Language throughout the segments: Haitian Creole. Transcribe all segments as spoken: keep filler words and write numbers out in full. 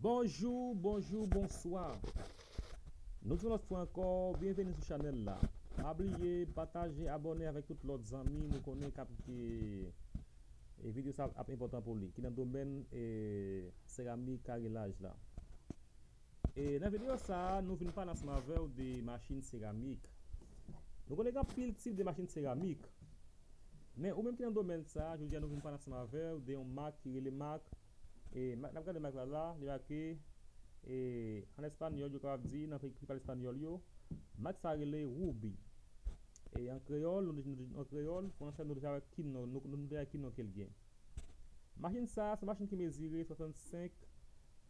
Bonjou, bonjou, bonswa. Nou tou lòt fwa ankò, byenveni sou chanèl la. Pa bliye pataje, abòne avèk tout lòt zanmi nou konnen k ap e videyo sa ap enpòtan pou li, ki nan domèn e seramik, karelaj la. E nan videyo sa, nou vin pale ansanm avè w de machin seramik. Nou konnen gen anpil tip de machin seramik. Men ou menm ki nan domèn sa, jodi a nou vin pale ansanm avè w de yon mak ki rele mak. E mak, n ap gade mak la la, li make e an espanyòl, yo kapab di nan peyi ki pale espanyòl yo, mak sa rele Rubi. E an kreyòl, nou, nou, an kreyòl, fransè, nou deja wè Kim nan, nou, nou deja wè Kim nan ke l gen. Machin sa, se machin ki mezire swasannsenk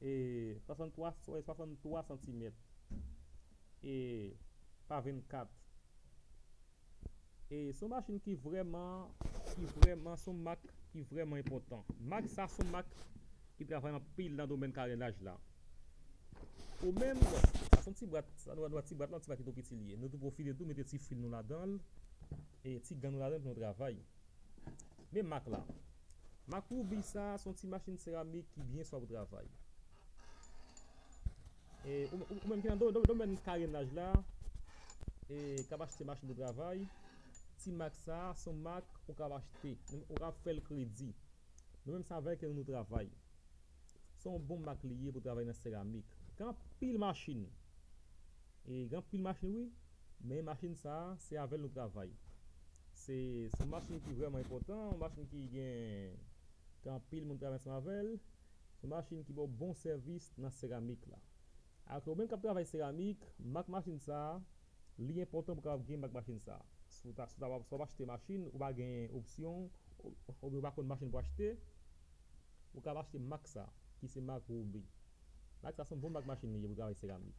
e swasanntwa, swasanntwa santimèt e pa vennkat. E se yon machin ki vrèman, ki vrèman, se yon mak ki vrèman enpòtan. Mak sa, se yon mak ki travay anpil nan domèn karelaj la. Ou menm, sa se yon ti bwat, sa nou, nou ti bwat la, yon ti bwat ki tou piti li ye. Nou tou pwofite tou mete ti fil nou ladan l, e ti gan nou ladan l pou nou travay. Men mak la. Mak Rubi sa, se yon ti machin seramik ki byen swa pou travay. E ou, ou, ou menm ki nan do-, do-, domèn karelaj la, e k ap achte machin pou travay, ti mak sa, se yon mak ou k ap achte, ou k ap fè l kredi. Nou menm se avè l ke nou travay. Se yon bon mak li ye pou travay nan seramik. Gen anpil machin. E gen anpil machin wi, men machin sa, se avè l nou travay. Se, se yon machin ki vrèman enpòtan, yon machin ki gen, gen anpil moun travay ansanm avè l. Se yon machin ki ba w bon sèvis nan seramik la. Alò ke ou menm k ap travay seramik, mak machin sa, li enpòtan pou w kapab gen mak machin sa. Si w ta, si w ta, si w ap achte machin, ou pa gen opsyon, ou, oubyen ou pa konn machin pou achte, ou kapab achte mak sa, ki se mak Rubi. Mak sa se yon bon mak machin li ye pou travay seramik.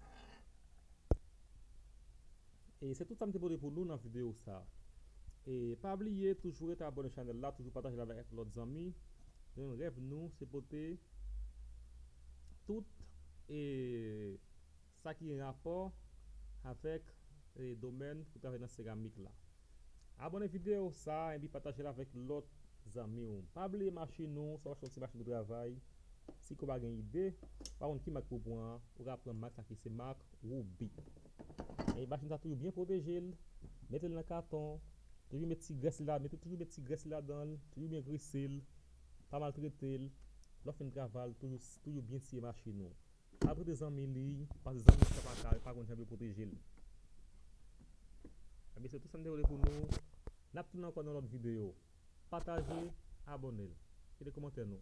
E se tout sa m te pote pou nou nan videyo sa. E pa bliye toujou rete abòne chanèl la, toujou pataje l avèk lòt zanmi. Men rèv nou se pote tout e sa ki gen rapò avèk e domèn pou travay nan seramik la. Abòne videyo sa epi pataje l avèk lòt zanmi w. Pa bliye machin ou, si w ap achte yon ti machin pou travay, si ke w pa gen ide, ou pa konn ki mak pou w pran, ou ka pran mak sa ki se mak Rubi. E machin sa toujou byen pwoteje l, mete l nan katon, toujou met ti grès li la, mete, toujou met ti grès li ladan l, toujou byen grese l, pa maltrete l. Lè w fin travay l, toujou, toujou byen siye machin ou. Pa trete zanmi li, paske zanmi sa pa ka, pa konn jan pou yo pwoteje l. Ebyen, se tout sa m te pote pou nou. N ap tounen ankò nan lòt videyo. Pataje, abòne l. Kite kòmantè nou.